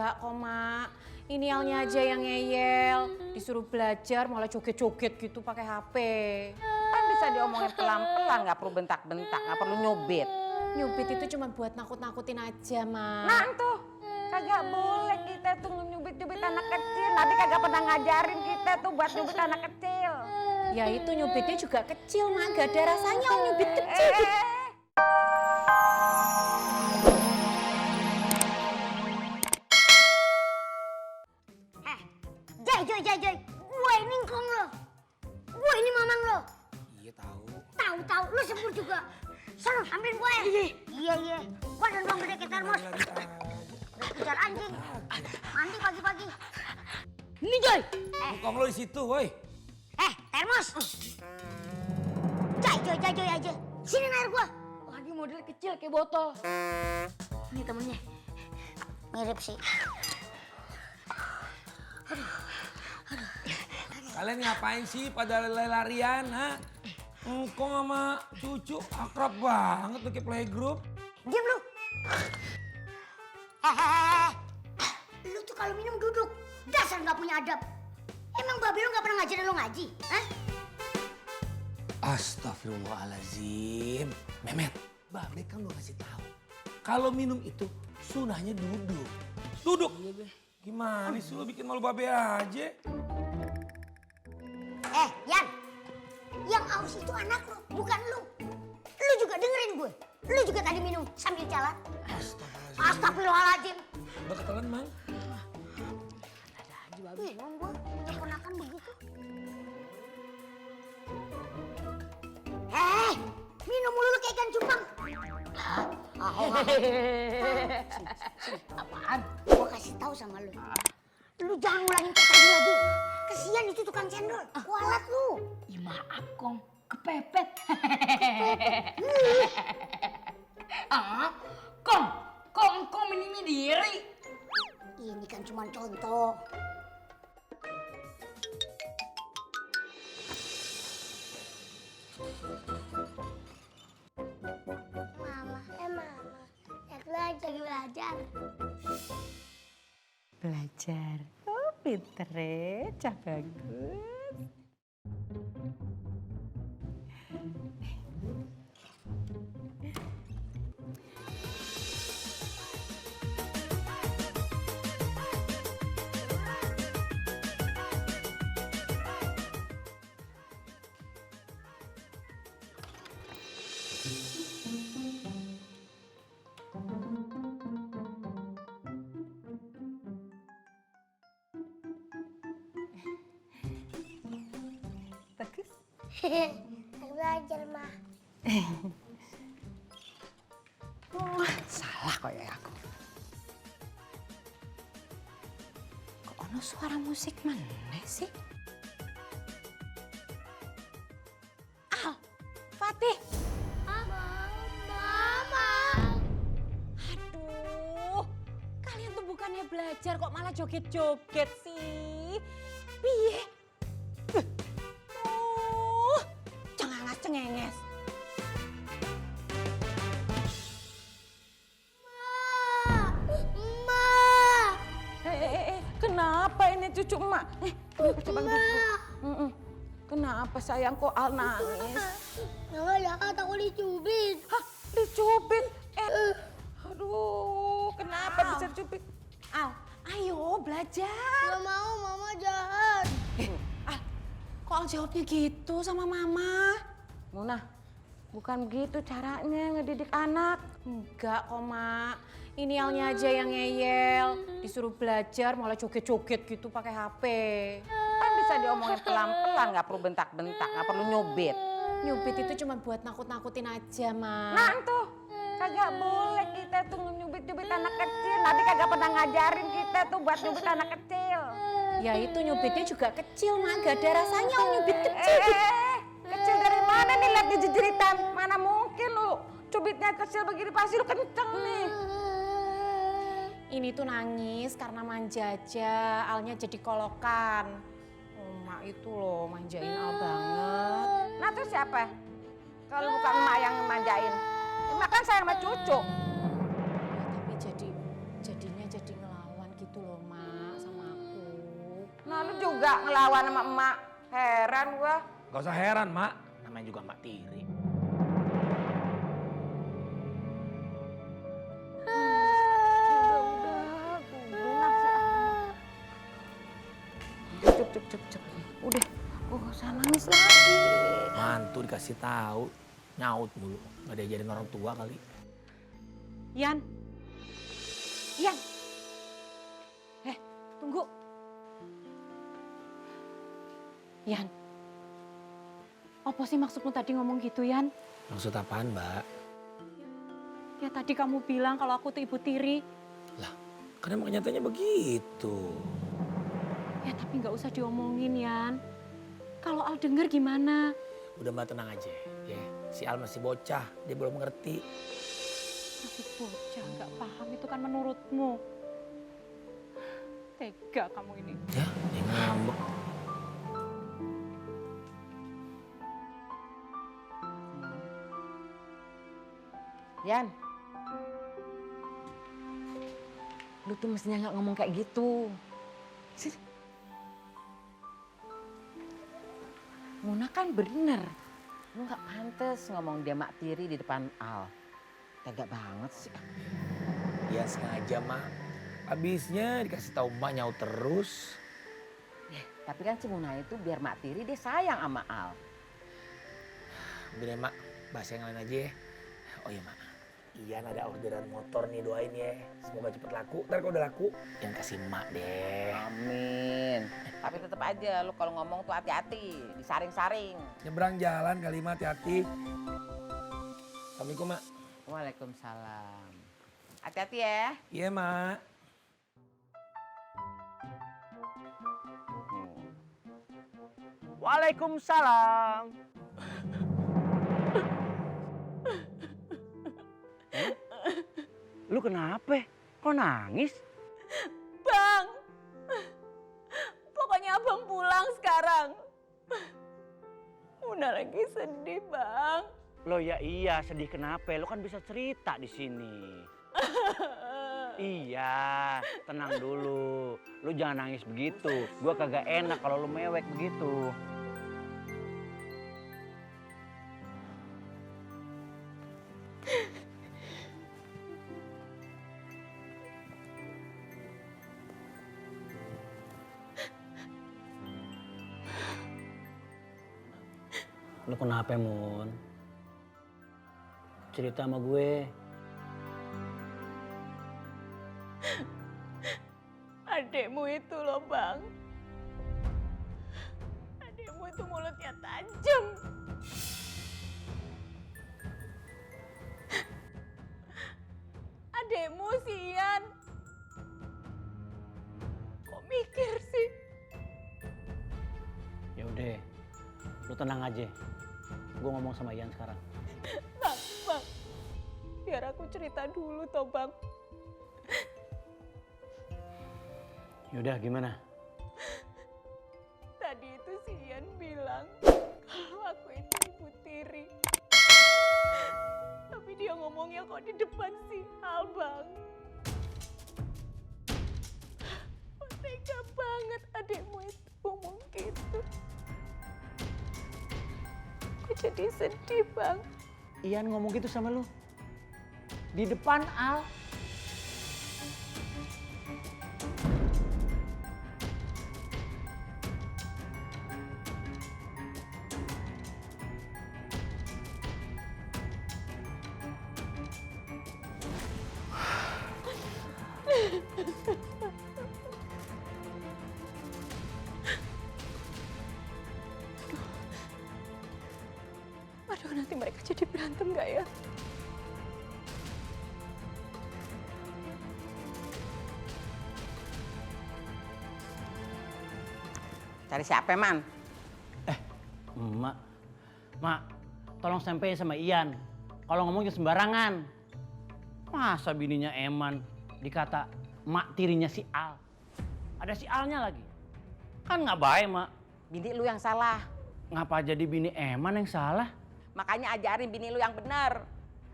Enggak kok, Mak. Ini Alnya aja yang ngeyel. Disuruh belajar malah joget-joget gitu pakai HP. Kan bisa diomongin pelan-pelan, nggak perlu bentak-bentak, nggak perlu nyubit. Nyubit itu cuma buat nakut-nakutin aja, Mak. Nah tuh, kagak boleh kita tuh nyubit-nyubit anak kecil. Nabi kagak pernah ngajarin kita tuh buat nyubit anak kecil. Ya itu nyubitnya juga kecil, Mak. Gak ada rasanya om nyubit kecil. Joy. Gue ini ngkong lo. Gue ini mamang lo. Iya tahu. Tahu, lo sebut juga. Sana, ambilin gue. Iya. Gue dan bang gede ke termos. Kejar anjing. Mandi pagi-pagi. Ini Joy. Ngkong lo di situ, woi. Termos. Joy aja. Sini air gue. Wah, dia model kecil kayak botol. Ini temennya. Mirip sih. Kalian ngapain sih pada lari-larian, ha? Ngkong sama cucu akrab banget tuh kayak playgroup. Diam lu. Lu tuh kalau minum duduk. Dasar gak punya adab. Emang babi lu gak pernah ngajarin lu ngaji? Hah? Astagfirullahaladzim. Mehmet, babe kan lo kasih tahu. Kalau minum itu sunahnya duduk. Duduk. Gimana sih lo bikin malu babe aja? Yan. Yang aus itu anak lu, bukan lu. Lu juga dengerin gue. Lu juga tadi minum sambil jalan. Astagfirullahaladzim. Udah ketelan, Mang. Bingung gue, punya ponakan begitu. Minum mulu lu kayak ikan cupang. Apaan? Gue kasih tahu sama lu. Lu jangan ngulangin kayak tadi lagi. Kesian itu tukang cendol. Kualat lu. Ya maaf, Kong. Kepepet. Kong minimi diri. Ini kan cuma contoh. Mama. Lagi belajar. Belajar. Oh, pinter ya. Cah bagus. Bagus. Lagi belajar, Ma. Salah kok ya aku. Kok ono suara musik mana sih? Al, Fatih. Mama. Aduh, kalian tuh bukannya belajar kok malah joget-joget sih? Piye? Cengenges. Ma. Kenapa ini cucu emak? Coba duduk. Kenapa sayang kok Al nangis? Nggak jahat, aku dicubit. Hah, dicubit? Aduh, kenapa bisa dicubit? Al, ayo belajar. Nggak mau, Mama jahat. Al, kok Al jawabnya gitu sama Mama? Munah, bukan begitu caranya ngedidik anak. Enggak kok, Mak. Ini Alnya aja yang ngeyel. Disuruh belajar malah joget-joget gitu pakai HP. Kan bisa diomongin pelan-pelan, nggak perlu bentak-bentak, nggak perlu nyubit. Nyubit itu cuma buat nakut-nakutin aja, Mak. Nah tuh, kagak boleh kita tuh nyubit-nyubit anak kecil. Nabi kagak pernah ngajarin kita tuh buat nyubit anak kecil. Ya itu nyubitnya juga kecil, Mak. Gak ada rasanya om nyubit kecil. Kecil dari mana nih lihat di jeritan? Mana mungkin lu cubitnya kecil begini, pasti lu kenceng nih. Ini tuh nangis karena manja aja. Alnya jadi kolokan. Oh, Mak itu loh manjain Al banget. Nah tuh siapa? Kalau bukan emak yang manjain. Emak kan sayang sama cucu. Ya, tapi jadinya jadi ngelawan gitu juga ngelawan sama emak. Heran gua. Gak usah heran, Mak. Namanya juga Mak Tiri. Cep. Udah, gua gak usah nangis lagi. Mantu dikasih tahu, nyaut mulu. Gak diajarin orang tua kali. Yan. Tunggu. Yan. Apa sih maksudmu tadi ngomong gitu, Yan? Maksud apaan, Mbak? Ya tadi kamu bilang kalau aku tuh ibu tiri. Lah, kan emang kenyataannya begitu. Ya tapi nggak usah diomongin, Yan. Kalau Al denger gimana? Udah Mbak tenang aja ya. Si Al masih bocah, dia belum ngerti. Masih bocah, nggak paham itu kan menurutmu. Tega kamu ini. Ya, dia ngambek. Yan. Lu tuh mestinya nggak ngomong kayak gitu. Sini. Muna kan bener. Lu nggak pantas ngomong dia mak tiri di depan Al. Tega banget sih. Ya sengaja, Mak. Abisnya dikasih tahu Mak nyaut terus. Tapi kan si Muna itu biar mak tiri dia sayang sama Al. Udah Mak, bahas yang lain aja ya. Oh iya Mak, Ian ada orderan motor nih, doain ya. Semoga cepet laku, ntar kalau udah laku yang kasih Mak deh. Amin. Tapi tetap aja lu kalau ngomong tuh hati-hati, disaring-saring. Nyebrang jalan kali Mak, hati-hati. Assalamualaikum Mak. Waalaikumsalam. Hati-hati ya. Iya Mak. Waalaikumsalam. Lu kenapa? Kok nangis? Bang, pokoknya abang pulang sekarang. Udah lagi sedih, Bang. Lo ya iya, sedih kenapa? Lo kan bisa cerita di sini. Iya, tenang dulu. Lu jangan nangis begitu. Gua kagak enak kalau lu mewek begitu. Lu kenapa, Mun? Cerita sama gue. Adekmu itu loh, Bang. Adekmu itu mulutnya tajam. Adekmu si Ian. Kok mikir sih? Ya udah, lu tenang aja. Gue ngomong sama Ian sekarang. Bang. Biar aku cerita dulu toh, Bang. Yaudah, gimana? Tadi itu si Ian bilang kalau aku itu ibu tiri. Tapi dia ngomongnya kok di depan si Al, Bang. Tega banget adekmu itu ngomong gitu. Aku jadi sedih, Bang. Ian ngomong gitu sama lu? Di depan Al? Aduh, nanti mereka jadi berantem gak ya? Cari siapa, Man? Mak, tolong sampein sama Ian. Kalau ngomong jangan sembarangan. Masa bininya Eman dikata mak tirinya si Al? Ada si Alnya lagi. Kan nggak baik, Mak. Bini lu yang salah. Ngapa jadi bini Eman yang salah? Makanya ajarin bini lu yang bener.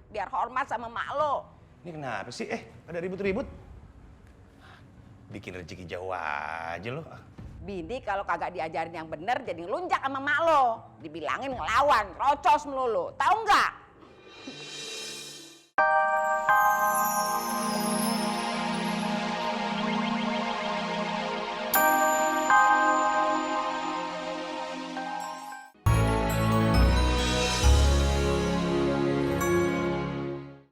Biar hormat sama mak lo. Ini kenapa sih? Ada ribut-ribut? Bikin rezeki jauh aja lo. Bini kalau kagak diajarin yang bener jadi lunjak sama mak lo. Dibilangin ngelawan, rocos melulu. Tahu nggak?